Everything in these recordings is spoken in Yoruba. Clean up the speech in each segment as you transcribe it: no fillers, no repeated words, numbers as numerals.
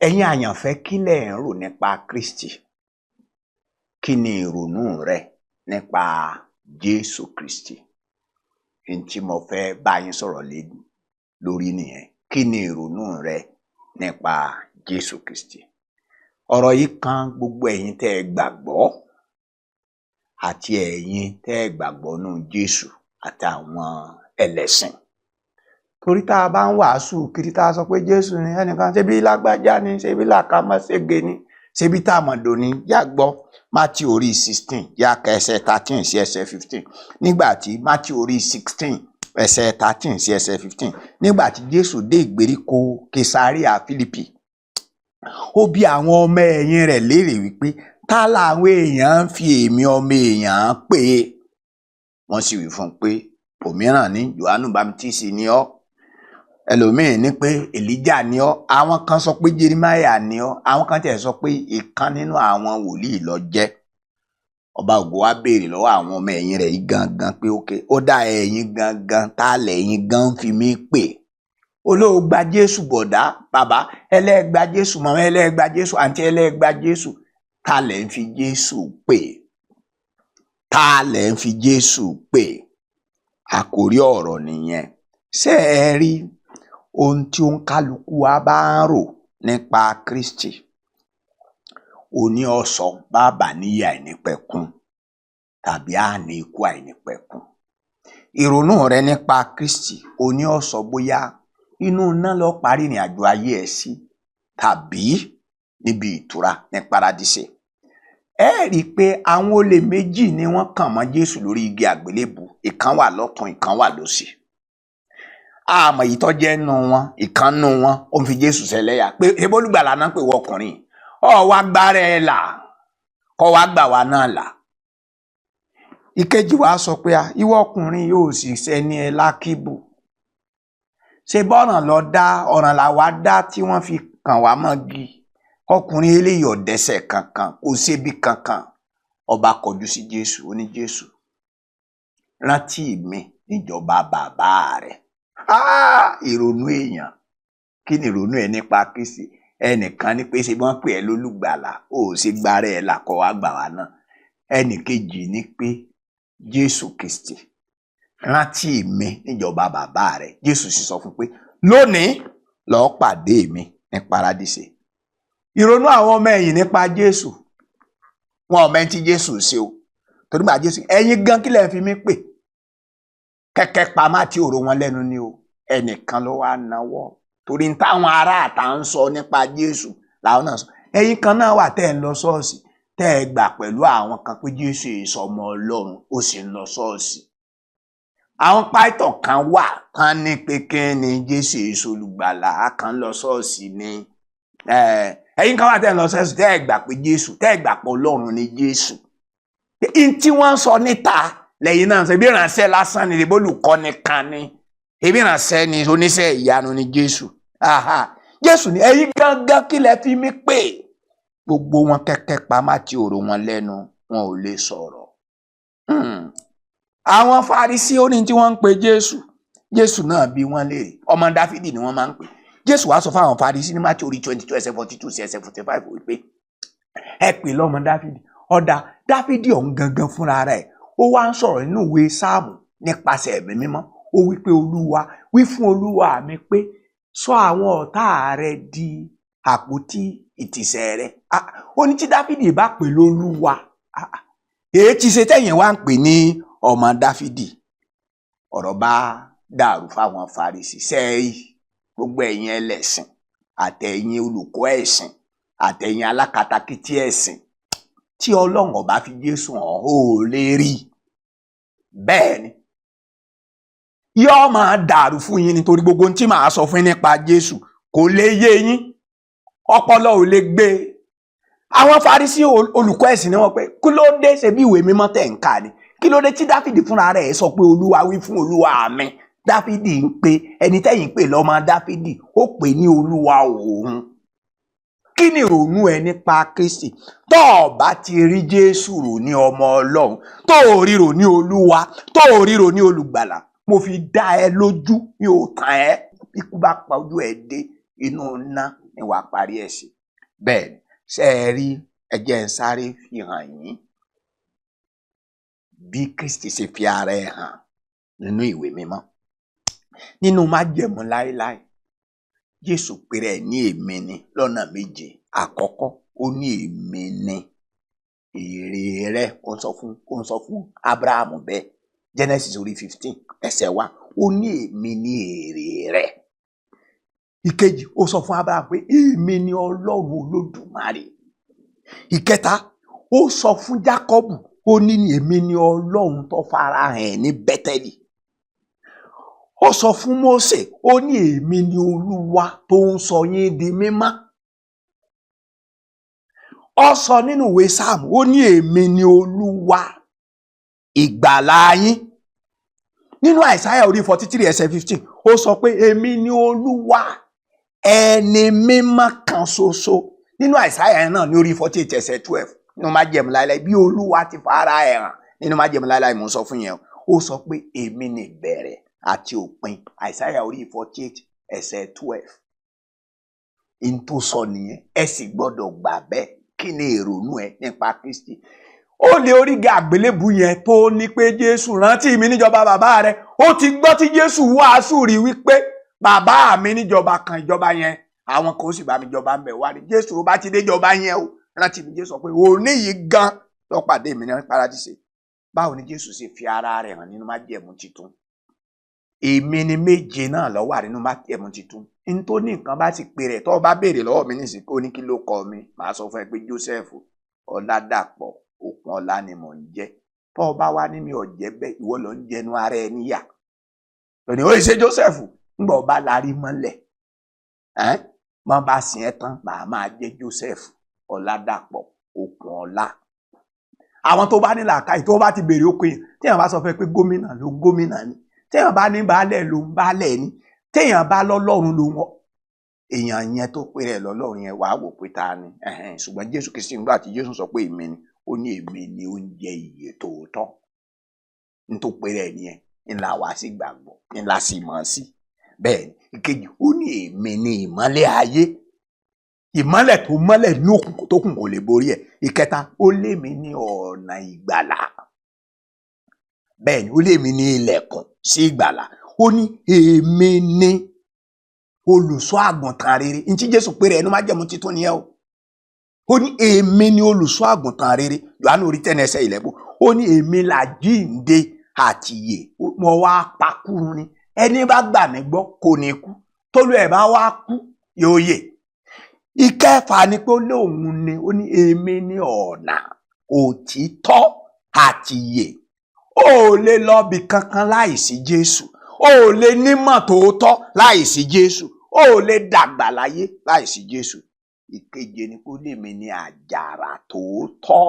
Ẹ̀yin àyànfẹ́, kí lẹ̀ ń rò nípa Kristi? Kí ni ìrònú rẹ nípa Jésù Kristi? N tí mo fẹ́ bá yín sọ̀rọ̀ lé lórí nìyẹn. Kí ni ìrònú rẹ nípa Jésù Kristi? Ọ̀rọ̀ yìí kan gbogbo ẹ̀yin tẹ́ ẹ gbàgbọ́ àti ẹ̀yin tẹ́ ẹ gbàgbọ́ nú Jésù àtàwọn ẹlẹ́sìn. Torí tá a bá ń wàásù kiri, tá a sọ pé Jésù ni, ẹnìkan ṣebí lágbájá ni, ṣebí làkàmọ́ṣége ni, ṣebí tàmọ̀dò ni. Yá gbọ́ Mátíù orí 16, yá ka ẹsẹ̀ 13 sí ẹsẹ̀ 15. Nígbà tí Mátíù orí 16, ẹsẹ̀ 13 sí ẹsẹ̀ 15, nígbà tí Jésù dé ìgbèríko Kesaria Fílípì, ó bi àwọn ọmọ ẹ̀yìn rẹ̀ léèrè wípé, ta làwọn èèyàn ń fi èmi ọmọ èèyàn pè é? Wọ́n sì wí fún un pé, òmíràn ní Jòhánù Bámtísì ni ọ́, ẹlòmíín ní pé Èlíjà ni ọ́, àwọn kan sọ pé Jeremáyà ni ọ́, àwọn kan tiẹ̀ sọ pé ìkan nínú àwọn wòlíì ló jẹ́. Ọba ògo wá béèrè lọ́wọ́ àwọn ọmọ ẹ̀yìn rẹ̀ yìí gangan pé, ókè, ó dá ẹ̀yin gangan, tá lẹ̀yin gan fi mí pè? Olóògbà Jésù, bọ̀dá, bàbá ẹlẹ́gba Jésù, màmá ẹlẹ́gba Jésù, àǹtí ẹlẹ́gba Jésù, tá lẹ̀ ń fi Jésù pè? Tá lẹ̀ ń fi Jésù pè? Àkórí ọ̀rọ̀ nìyẹn. Ṣé ẹ rí ohun tí ó ń kálukú wa bá ń rò nípa Kristi, òní ọ̀sọ̀ bàbá níyì àìnípẹ̀kun tàbí àní ikú àìnípẹ̀kun. Ìrònú rẹ nípa Kristi òní ọ̀sọ̀ bóyá inú iná lọ parí ìrìn àjò ayé ẹ sí tàbí níbi ìtura ní paradíṣe. Ẹ rí i pé àwọn olè méjì ni wọ́n kàn mọ́ Jésù lórí igi àgbélébù. Ìkan wà lọ́tùn, ìkan wà lósì. Àmọ́ èyí tó jẹ́ nù wọn, ìkan nù wọn ó ń fi Jésù ṣẹlẹ́yà pé ebólúgbàlà náà pè wọ ọkùnrin, ọ wá gbára ẹ là, kọ́ wá gbà wá náà là. Ìkejì wa sọ pé, ìwọ ọkùnrin yóò sì sẹ́ni ẹ lákìbù, ṣe bọ́ràn lọ dá ọ̀ràn làwa dá tí wọ́n fi kàn wá mọ́gi. Ọkùnrin eléyìí ò dẹ́ṣẹ̀ kankan, kò sébi kankan. Ọba kọjú sí Jésù, ó ní, Jésù, rántí mi níjọba bàbá rẹ. Ìrònú èèyàn, kí ni ìrònú ẹ nípa Kristi? Ẹnìkan ní pé ṣe bí wọ́n pè ẹ́ lólùgbàlà, ó ṣe gbára ẹ là kọ́ wá gbà wá náà. Ẹnìkejì ní pé, Jésù Kristi, rántí mi níjọba bàbá rẹ. Jésù sì sọ fún pé, lónìí lọ́ọ́ pàdé mi ní paradíṣe. Ìrònú àwọn ọmọ ẹ̀yìn nípa Jésù, wọn ò mẹ́ni tí Jésù ṣe o. Torí gbà Jésù, ẹ̀yin gan kí lẹ fi mí pè? Kẹ́kẹ́ pa má tí òrò wọn lẹ́nu ni o. Ẹnìkan ló wá náwó, torí táwọn ará àta ń sọ nípa Jésù làwọn náà sọ. Ẹ̀yin kan náà wà tẹ́ ẹ̀ ń lọ ṣọ́ọ̀ṣì, tẹ́ ẹ gbà pẹ̀lú àwọn kan pé Jésù èso ọmọ Ọlọ́run, ó sì ń lọ ṣọ́ọ̀ṣì. Àwọn pásítọ̀ kan wà tán ní pé kí ni, Jésù èso olùgbàlà, á kàn ń lọ ṣọ́ọ̀ṣì ni. Ẹ̀yin kan wà tẹ́ ẹ lọ ṣọ́ọ̀ṣì, tẹ́ ẹ gbà pé Jésù, tẹ́ ẹ gbà pé Ọlọ́run ni Jésù. N tí wọ́n ń sọ níta lẹ́yìn náà ṣe bí ìránṣẹ́ lásán ni, ìbò olùkọ́ni kan ni, ebi ìránṣẹ́ ni, oníṣẹ́ ìyanu ni Jésù. Jésù ni, ẹ̀yin gangan kí lẹ fi mí pè? Gbogbo wọn kẹ́kẹ́ pa má ti òrò wọn lẹ́nu, wọn ò lè sọ̀rọ̀. Àwọn Farisí ó ní tí wọ́n ń pe Jésù. Jésù náà bí wọ́n léèrè, ọmọ Dáfídì ni wọ́n máa ń pè. Jésù wá sọ fáwọn Farisí ní Mátíù orí 22, ẹsẹ̀ 42 sí ẹsẹ̀ 45 wípé, ẹ pè lọ́mọ Dáfídì, ọ̀dà Dáfídì ọ̀hún gangan fúnra rẹ̀, ó wá ń sọ̀rọ̀ nínú ìwé Sáàmù nípasẹ̀ Ẹ̀mí Mímọ́. Ó wí pé, Olúwa wí fún Olúwa mi pé, sọ àwọn ọ̀tá rẹ di àpótí ìtìsẹ̀ rẹ. Ó ní tí Dáfídì bá pè lólúwa, èyí ti ṣe tẹ̀yìn wá ń pè ní ọmọ Dáfídì? Ọ̀rọ̀ bá dàrú fáwọn Farisí. Sẹ́ẹ̀rì gbogbo ẹ̀yin ẹlẹ́sìn àtẹ̀yin olùkọ́ ẹ̀sìn àtẹ̀yin alákatakítí ẹ̀sìn, tí Ọlọ́run ọba fi Jésù hàn, ó lè rí bẹ́ẹ̀ ni yóò máa dàrú fún yín, nítorí gbogbo ohun tí màá sọ fún yín nípa Jésù kò lè yé yín, ọpọlọ ò lè gbé. Àwọn Farisí olùkọ́ ẹ̀sìn ni wọ́n pé, kí ló dé? Ṣe bí ìwé mímọ́ tẹ̀ ń kà ni? Kí ló dé tí Dáfídì fúnra rẹ̀ sọ pé, Olúwa wí fún Olúwa mi? Dáfídì ń pe ẹni tẹ́yìn pè lọ́mọ Dáfídì, ó pè ní Olúwa òun. Kí ni ìrònú ẹ nípa Kristi? Tó o bá ti rí Jésù rò ní ọmọ Ọlọ́run, tó o rí rò ní Olúwa, tó o rí rò ní olùgbàlà, mo fi dá ẹ lójú, mi ò tàn ẹ́, ikú bá pa ojú ẹ dé, inú ná. ní wàá parí ẹ̀ sí. Bẹ́ẹ̀ ni, ṣé ẹ rí, ẹ jẹ́ n sáré fi hàn yín bí Kristi ṣe fi ara ẹ̀ hàn nínú ìwé mímọ́. Nínú májẹ̀mú láéláé, Jésù pèrè ẹ̀ ní èmi ni lọ́nà méje. Àkọ́kọ́, ó ní èmi ni èrè rẹ. Ó ń sọ fún Ábúráhámù bẹ́ẹ̀. Genesis orí 15 ẹsẹ̀ 1, ó ní èmi ni èrè rẹ. Ìkejì, ó sọ fún Ábúráhámù pé èmi ni Ọlọ́run Olódùmarè. Ìkẹta, ó sọ fún Jákọ́bù, ó ní èmi ni Ọlọ́run tó farahàn ẹ̀ ní Bẹ́tẹ́lì. Ó sọ fún Mósè, ó ní èmi ni Olúwa tó ń sọ yín di mímọ́. Ó sọ nínú ìwé Sáàmù, ó ní èmi ni Olúwa ìgbàlà yín. Nínú Àìsáyà orí 43 ẹsẹ̀ 15, ó sọ pé èmi ni Olúwa ẹni mímọ́ kan ṣoṣo. Nínú Àìsáyà náà ní orí 48 ẹsẹ̀ 12, nínú májẹ̀mú láéláé, bí Olúwa ti fara ẹ̀ hàn nínú májẹ̀mú láéláé, mò ń sọ fún yẹn, ó sọ pé èmi ni ìbẹ̀rẹ̀ àti òpin. Àìsáyà orí 48 ẹsẹ̀ 12. N tó sọ nìyẹn, ẹ sì gbọ́dọ̀ gbà bẹ́ẹ̀. Kí ni ìrònú ẹ nípa Kristi? Ó lè oríga àgbélébù yẹn tó ní pé Jésù rántí mi níjọba bàbá rẹ. Ó ti gbọ́ tí Jésù wàásù rí wípé bàbá mi níjọba kan, ìjọba yẹn àwọn kan ó sì bá mi jọba ń bẹ̀ wá ní. Jésù ó bá ti déjọba yẹn o, rántí mi. Jésù sọ pé òní yìí gan ló pàdé mi ní paradíṣe. Báwo ni Jésù ṣe fi ara rẹ̀ hàn nínú májẹ̀mú titun? Èmi ni méje náà ló wà nínú májẹ̀mú titun. N tó ní nǹkan bá ti pè rẹ̀, tó bá béèrè lọ́wọ́ mi nísìnyí kó ní kí ló kọ mi, màá sọ fún ẹ pé Joseph Ọládàpọ̀ Òkunọlá ni mò ń jẹ́. Tó bá wá ní mi ò jẹ́ bẹ́ẹ̀, ìwọ ló ń jẹnu ara ẹ níyà. Lónìí ó ṣe Joseph ńgbà ọba larí mọ́lẹ̀, mọ́ bá sìn ẹ́ tán, màá máa jẹ́ Joseph Ọládàpọ̀ Òkunọlá. Àwọn tó bá ní làákàyè tó bá ti béèrè okòó yẹn, téèyàn bá sọ fún ẹ pé gómìnà ló gómìnà ni, téèyàn bá ní baálẹ̀ ló ń baálẹ̀ ni, téèyàn bá lọ́lọ́run ló wọ́n, èèyàn yẹn tó pé rẹ̀ lọ́lọ́run yẹn wàá wò pé ta ni. Ṣùgbọ́n Jésù Kristi nígbà tí Jésù sọ pé èmi ni, ó ní èmi ni oúnjẹ ìyè tòótọ́. N tó pé rẹ̀ nìyẹn, ńlá wá sí gbàgbọ́, ńlá sì mọ̀ sí. Bẹ́ẹ̀ ni ìkejì, ó ní èmi ni ìmọ́lẹ̀ ayé, ìmọ́lẹ̀ tó mọ́lẹ̀ ní òkùnkùn tó kùn kò lè borí ẹ̀. Ìkẹta, ó lémi ní ọ̀nà ìgbàlà. Bẹ́ẹ̀ ni, ó lémi ní ilẹ̀kùn sí ìgbàlà. Ó ní èmi ní olùṣọ́ àgùntàn rere. Ntí Jésù pé rẹ̀ ẹnu májẹ̀mú titun nìyẹn o. Ó ní èmi ní olùṣọ́ àgùntàn rere. Jòhánù orí 10 ẹsẹ̀ 11. Ó ní èmi làjíǹde àti ìyè, mo wá pakúrú ni, ẹni bá gbà mí gbọ́ kò ní kú, tólú ẹ̀ bá wá kú yóò yè. Ìkẹfà ni pé ó lóun ni, ó ní èmi ní ọ̀nà òtítọ́ àti ìyè. Ó lè lọ bí kankan láìsí Jésù, ó lè nímọ̀ tòótọ́ láìsí Jésù, ó lè dàgbà láyé láìsí Jésù. Ìkeje ni pé ó lèmi ní àjàrà tòótọ́.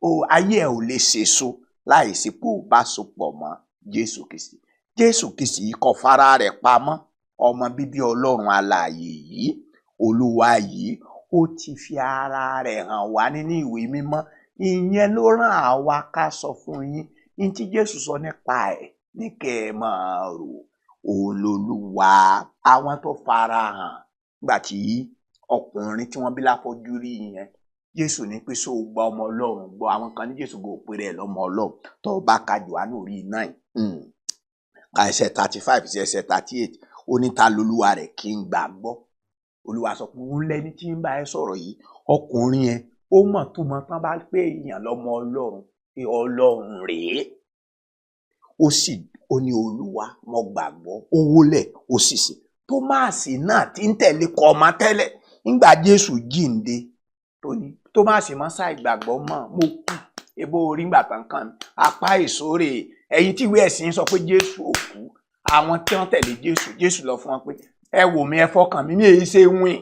Ó ayé ẹ̀ ò lè ṣèso láìsí pé ó bá sopọ̀ mọ́ Jésù Kristi. Jésù Kristi yìí kò fara rẹ̀ pamọ́, ọmọ bíbí Ọlọ́run alààyè yìí, Olúwa yìí, ó ti fi ara rẹ̀ hàn wá nínú ìwé mímọ́. Ìyẹn ló rán àwa ká sọ fún yín ní tí Jésù sọ nípa ẹ̀ ní kẹ́ ẹ máa rò. Òun lolúwa. Àwọn tó fara hàn nígbà tí ọkùnrin tí wọ́n bí láfọ́jú rí yẹn, Jésù ní pé sóò gba ọmọ Ọlọ́run gbọ́. Àwọn kan ní Jésù kò pè rẹ̀ lọ́mọ Ọlọ́run. Tó bá ka Jòhánù orí 9, ka ẹsẹ̀ 35 sí ẹsẹ̀ 38, ó ní ta lolúwa rẹ̀ kí n gbà gbọ́. Olúwa sọ pé òun lẹni tí ń bá ẹ sọ̀rọ̀ yìí. Ọkùnrin yẹn ó mọ̀ tó mọ̀ tán bá pé èèyàn lọ́mọ Ọlọ́run, pé Ọlọ́run rèé. Ó sì ó ní Olúwa mo gbàgbọ́, ó wólẹ̀ ó sì sè. Tómáàsì náà ti ń tẹ̀lé kọ́ ọmọ tẹ́lẹ̀ nígbà Jésù jíǹde, tó ní Tómáàsì mọ́ ṣàì gbàgbọ́ mọ́, mo kú ebo orí ńgbà tán kàn mí apá ìsórè. Ẹ̀yin tí ìwé ẹ̀sìn sọ pé Jésù ò kú, àwọn tí wọ́n tẹ̀lé Jésù, Jésù lọ fún wọn pé ẹ wò mí, ẹ fọkàn mi, mi èyí ṣe wìn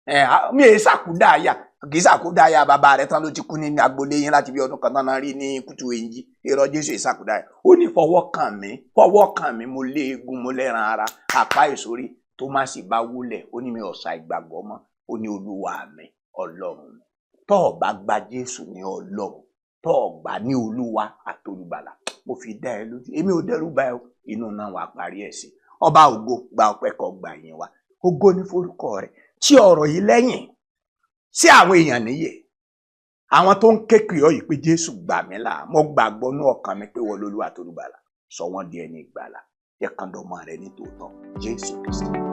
ẹ, mi èyí ṣàkúdàáyà, kì í ṣàkúdàáyà. Bàbá rẹ tán ló ti kú ní agboolé yín láti bí ọdún kan tán náà rí ní kùtù èyí. Irọ́, Jésù èyí ṣàkúdàáyà. Ó ní fọwọ́ kàn mí, fọwọ́ kàn mí, mo lé egun, mo lẹ́ran ara, apá ìsórí. Tómáàsì bá wúlẹ̀, ó ní mi ò ṣàì gbàgbọ́ mọ́, ó ní Olúwa mi, Ọlọ́run mi. Tó o bá gba Jésù ní Ọlọ́run, tó o gbà ní Olúwa àtolùgbàlà, mo fi dá ẹ lójú, èmi ò dẹ́rù bá ẹ, inú náà wàá parí ẹ̀ sí. Ọba ògo, gba ọpẹ́ kó gbà yín wa. Ògo ní forúkọ rẹ̀. Tí ọ̀rọ̀ yìí lẹ́yìn sí àwọn èèyàn níyè, àwọn tó ń ké pè ọ́ yìí pé Jésù gbà mí là, mo gbàgbọ́ ní ọkàn mi pé wọ́n lÓlúwa tó lùgbàlà, sọ wọ́n di ẹni ìgbàlà, jẹ́ kán dọmọ rẹ ní tòótọ́, Jésù Kristi.